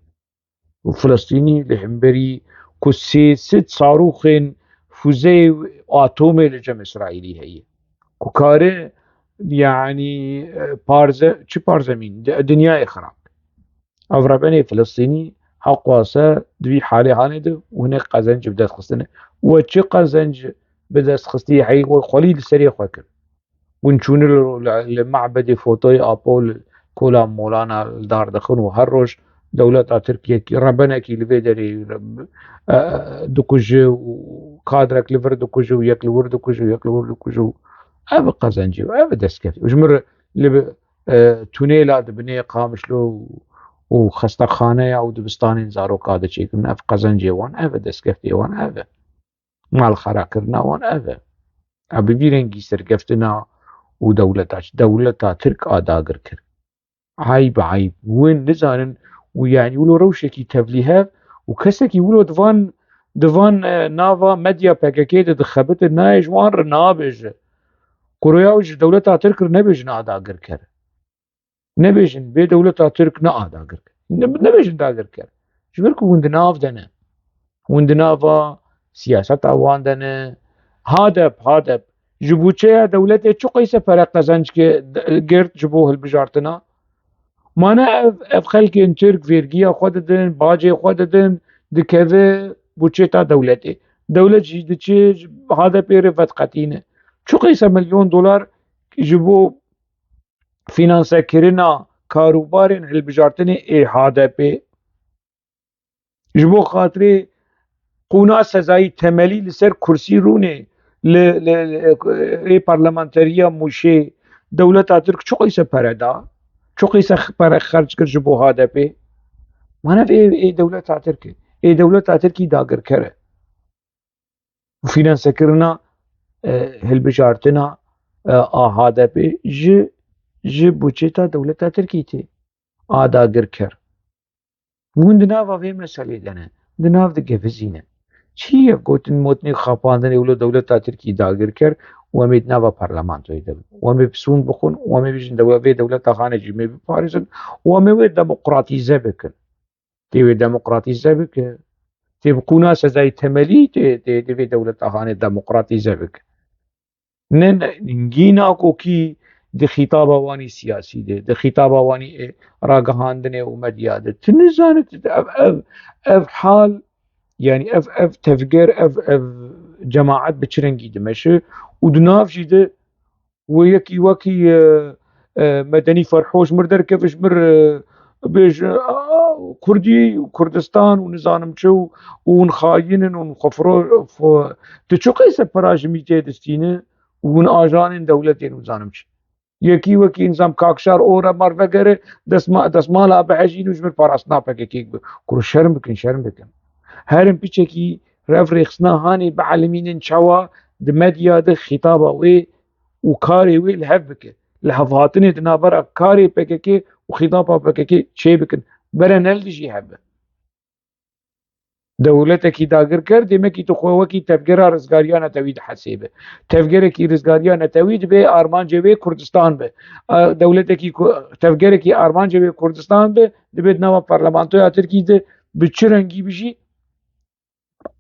Û Filistînî li hemberî ku sê sed sarûxên fuzeyê atomê li cem Îsraîlî heye. Ku kare, yanî, e, parze-, çi parzemîn, di-, dinyayê xirab. Ev rebenê Filistînî heqwase di vî halê hanê de û hinek qezenc bi dest xistine. We çi qezenc bi dest xistî, hey we xwelî li serê xwe kir. Hûn çûne li, li, li mebedê fotoyê Apo li kola molana li dar dixin û her roj dewleta Tirkiyekî rebenekî li vê derê, e, dikuje û kadrek li vir dikuje û yek li wir dikuje û yek li wir dikuje û ev qezencê û ev destkeftî. Ji mir li, e, tunêla di binê Qamişlo û, û xestexaneya û dibistanên zaroka diçêkirin. Ev qezencê wan, ev destkeftê wan, ev e. Malxerakirina wan ev e. Ev bi vî rengî serkeftina û dewleta, dewleta Tirk a dagir kir. Eyb, eyb. Win nizanin û, yanî, wilo rewşekî tevlîhev û kesekî wilo di van, di van, e, nava medya P K K de dixebite, nayê ji wan re nabêje. Kuroya wî ji dewleta Tirk re nebêjin a dagirker. Nebêjin, bê dewleta Tirk ne a dagirker. Ne, nebêjin dagirker. Ji ber ku hûn di nav de ne. Hûn di nava siyaseta wan de ne. Hadep, hadep. Ji bûçeya dewletê çi qeyse pere qezenc ke-, girt ji bo hilbijartina? Mane ev, ev xelkên Tirk vergiya xwe didin, bacê xwe didin, dikeve bûçeta dewletê. Dewlet jî diçe ji hadepê re vedqetîne. Çi qeyse milyon dolar ji bo fînansekirina karûbarên hilbijartinê ê hadepê. Ji bo xatirê qûna sezayî temelî li ser kursî rûnê li, li, li, ê parlamenteriya Mûşê dewleta Tirk çi qeyse pere da? Çi qeyse x-, pere xerc kir ji bo hadepê? Mane ê, ê dewleta Tirk e. Ê dewleta Tirkî dagirker e. Û fînansekirina, e, hilbijartina e, a H D P ji, ji buçeta dewleta Tirkî tê. A dagirker. Hûn di nava vê meselê de ne. Di nav digevizîne. Çi ye gotin motinê xapandinê wilo dewleta Tirkî dagir kir û em ê di nava parlamentoyê de bin. Û em ê bi sûnd bixwin û em ê bijin dewle-, vê dewleta xanê jî me biparêzin û em ê wê demokratîze bikin. Tê wê demokratîze bike. Tê bi qûna sezayê temelî tê, tê, tê vê dewleta xanê demokratîze bike. Ne, ne, hingî nakokî di xîtaba wanî siyasî de, di xîtaba wanî, e, ragihandinê û medya de. Tu nizane tu ev, ev, ev hal, yanî ev, ev tevger, ev, ev cemaet bi çi rengî dimeşe û di nav jî de wê yekî wekî, e, e, Medenî Ferho ji mir derkeve, ji mir, e, bêje, "A, Kurdî û Kurdistan û nizanim çi û, û hûn xayîn in û xwe firo-, xwe-" Tu çi qeyse pera ji mîtê distîne û hûn ajanên dewletê in û nizanim çi. Yekî wekî nizam Kakşar Ora mar vegere, desma-, desmala bihejîn û ji mir parastina P K K bi. Kuro şerm bikin, şerm bikin. Herin piçekî rev rêxistina hanê bielimînin çawa di medya de xîtaba wê û karê wê li hev bike. Li hevhatinê di navbera karê P K K û xîtaba P K K çê bikin. Bere ne li dijî hev be. Dewletekî dagirker, demekî tu xwe wekî tevgera rizgariya netewî dihesêbe. Tevgerekî rizgariya netewî dibe armancê wê Kurdistan be. A, dewletekî ku, tevgerekî armancê wê Kurdistan be, dibe di nava parlamentoya Tirkî de bi çi rengî bijî,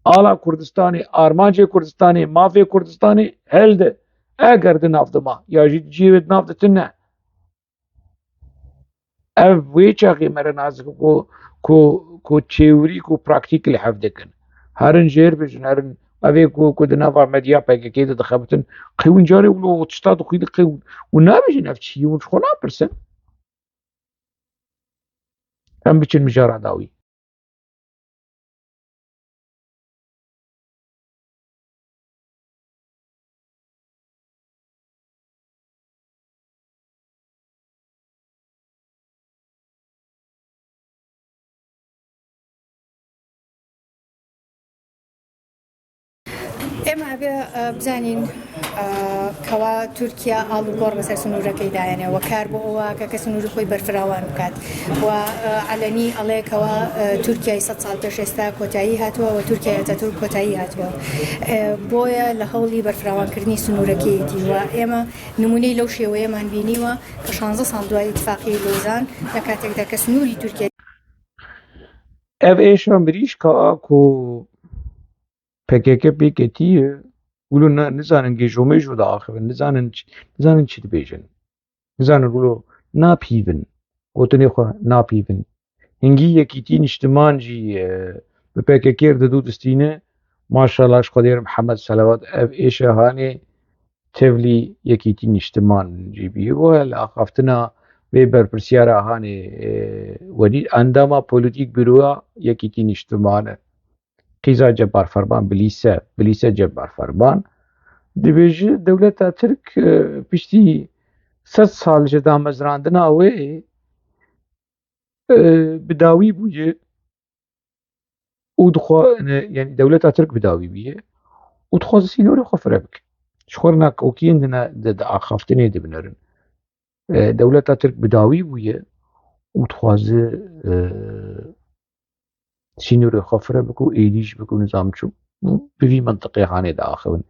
ala Kurdistanê, armancê Kurdistanê, mafê Kurdistanê helde. Eger di nav de ma, ya jî cihê wê di nav de tune. Ev wê çaxê me re nazik ku, ku, ku teorîk û praktîk li hev dikin. Herin jêr bijin, herin ev ê ku, ku di nava medya P K K de dixebitin, qewin carê wilo tişta dixwî di qewin. Û nabêjin ev çi ye, hûn ji xwe napirsin. Em biçin mijara dawî. ئێمە ئەبێ، ئە، بزانین، ئە، کەوا تورکیا ئاڵوگۆڕ بەسەر سنوورەکەی دایەنێ و کار بۆ ئەوە کە، کە سنووری خۆی بەرفراوان بکات. و، ئە، عەلەنی ئەڵێ کەوا، ئە، تورکیای سەد ساڵ پێش ئێستا کۆتایی هاتووە و تورکیای ئەتاتورک کۆتایی هاتووە. ئە، بۆیە لە هەوڵی بەرفراوانکردنی سنوورەکەیەتی و ئێمە نمونەی لەو شێوەیەمان بینیوە کە شانزە ساڵ دوای ئیتفاقی لۆزان، لە کاتێکدا کە سنووری تورکیا Ev êşa mirîşka a ku P K K pê ketiye, wilo ne, nizanin gêjo mêjo diaxivin, nizanin çi, nizanin çi dibêjin. Nizanin wilo napîvin, gotinê xwe napîvin. Hingî Yekîtî Niştiman jî, e, bi P K K re didu distîne. Maşallah ji Xwedê re Mihemed Selawat, ev êşa hanê tevlî Yekîtî Niştiman jî bî. Bo li axaftina vê berpirsiyara hanê, e, werî endama polîtîk bîroya Yekîtî Niştiman e. Qîza Cebbar Ferman, Bilîse, Bilîse Cebbar Ferman. Dibêje dewleta Tirk, e, piştî sed sal ji damezrandina wê, e, bi dawî bûye û dixwa-, ne, yanî dewleta Tirk bi dawî bûye û dixwaze sînorê xwe fire bike. Ji xwe re nakokiyên di ne, di, di axaftinê de binerin. E, dewleta Tirk bi dawî bûye û dixwaze, e, sînorê xwe fire bike û êdî jî bike û nizam çi û bi vî mintiqê hanê diaxivin.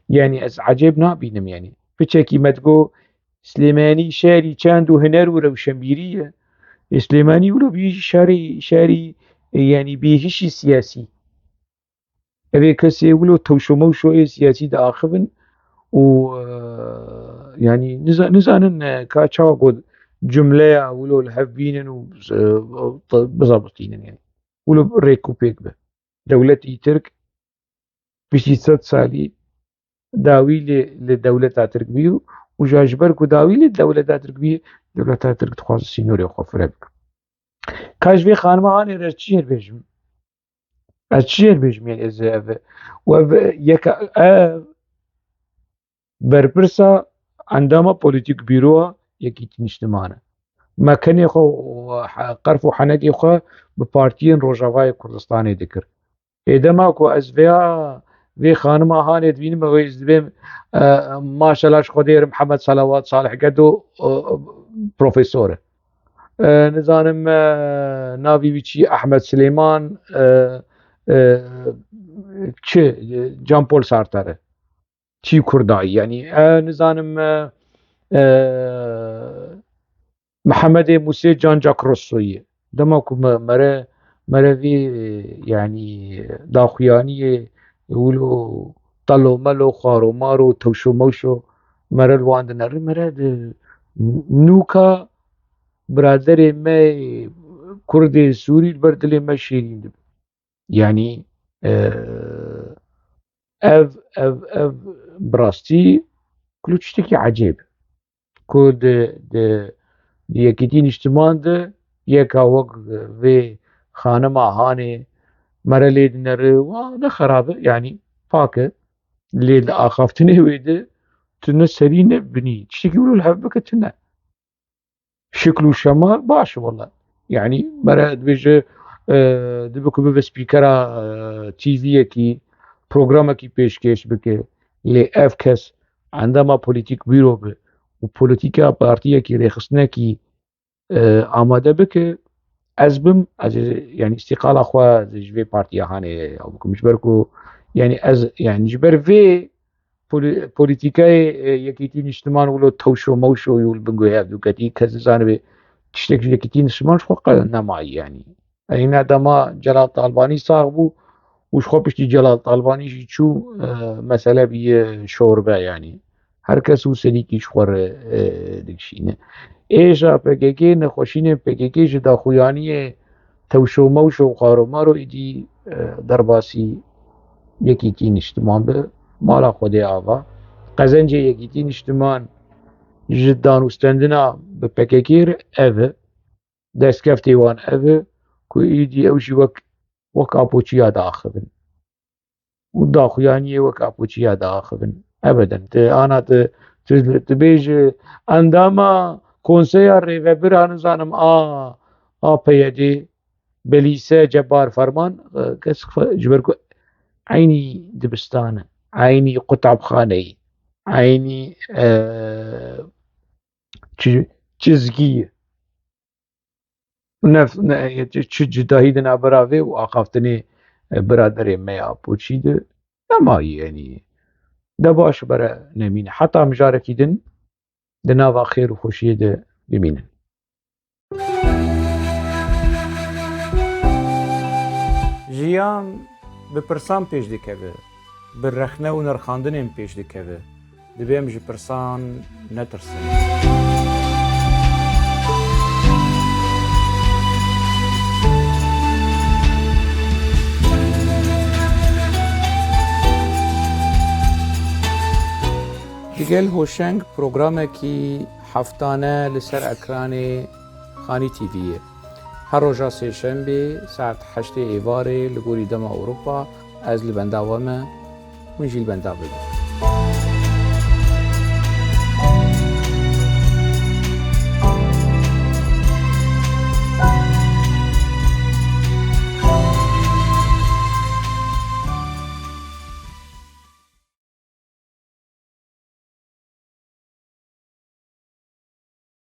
Yanî ez ecêb nabînim, yanî piçekî me digo Silêmanî şerî çand û huner û rewşenbîrî ye. Ê, Silêmanî wilo bî jî şerî, şerî, e, yanî bêhişî siyasî. Ev ê kesê wilo tewşo mewşoyê siyasî diaxivin û, e, yanî niza-, nizanin, e, ka çawa got cumleya wilo li hev bînin û, e, bizabitînin yanî. Wilo rêk û pêk be. Dewletî Tirk piştî sed salî dawî lê li dewleta Tirk bî û, û ja ji ber ku dawî lê dewleta Tirk bî, dewleta Tirk dixwaze sînorê xwe fire bike. Ka ji vê xanima hanê re çi jê bêjim? Ez çi jê bêjim, yanî ez ev, û ev yeka, ev berpirsa endama polîtîk bîroya Yekîtî Niştiman e. Me kenê xwe û he-, qerf û henekê xwe bi partiyên Rojavayê Kurdistanê dikir. Ê dema ku ez vêya Vê xanima hanê dibînim, ez dibêm, e, maşallah ji Xwedê re Mihemed Selawat Salih Gedo, e, profesor e. E, nizanim, e, navî wî çi, Ahmed Silêman, e, e, çi, Jean Paul Sartre e. Çi Kurdayî, yanî, e, nizanim, e, e, Mihemedê Musê Can Cak Rossoyî. Dema ku me, mere, mere vî, e, yanî, daxuyaniyê wilo telo melo, xwaro maro, tewşo mewşo, mere li wan dineri, mere di nûka biraderê me Kurdê Sûrî li ber dilê me şêrîn dibe. Yanî, e, ev, ev, ev bi rastî kulu tiştekî ecêb. Ku di, di, di Yekîtî Niştiman de yeka wek vê xanima hanê mere lê dineri, wa ne xerab e, yanî pak e. Lê di axaftinê wê de tu ne serî ne binî. Tiştekî wilo li hev bike tune. Şikl û şemal baş e wele. Yanî mere dibêje, e, dibe ku bibe spîkera, e, T V'yekî, programekî pêşkêş bike. Lê ev kes endama polîtîk bîro be û polîtîka partiyekî, rêxistinekî, e, amade bike, ez bim, ez ê, yanî, îstîqala xwe ji vê partiya hanê ew bikim. Ji ber ku, yanî, ez, yanî, ji ber vê polî-, polîtîkayê, e, Yekîtî Niştiman wilo tewşo mewşo û li bin guhê hev dû ketî, kes dizanibe tiştek ji Yekîtî Niştiman ji xwe qe nemayî, yanî. Eyna dema Celal Talbanî sax bû û ji xwe piştî Celal Talbanî jî çû, e, mesele bûye şorbe, yanî. Her kes û serîkî ji xwe re, e, dikişîne. Êşa P K K, nexweşînên P K K ji daxuyaniyê tewşo mewşo û xaromaro êdî, e, derbasî Yekîtî Niştiman bi mala Xwedê ava. Qezencê Yekîtî Niştiman ji danûstendina bi P K K re ev e. Destkeftê wan ev e ku êdî ew jî wek, wek apoçiya diaxivin. Û daxuyaniyê wek apoçiya diaxivin. Ebeden. Tu ana tu, tu, tu bêje endama konseya rêvebir a nizanim a, a P Y D, Belîse Cebbar Ferman, e, kes xwe, ji ber ku eynî dibistan e, eynî qutabxane ye, eynî, e, çi-, çizgî ye. Nef-, ne, çi, çi cudahî di navbera vê û axaftinê, e, biraderê me ya Apoçî de nemayî, yanî. De baş bere nemîne. Heta mijarekî din di nava xêr û xweşiyê de bimînin. Jiyan bi pirsan pêş dikeve, bi rexne û nirxandinên pêş dikeve. Divê em ji pirsan netirsin. Digel Hoşeng programekî heftane li ser ekranê Xanî T V ye. Her roja sêşembê saet heştê êvarê li gorî dema Ewropa ez li benda we me, hûn jî li benda bibin.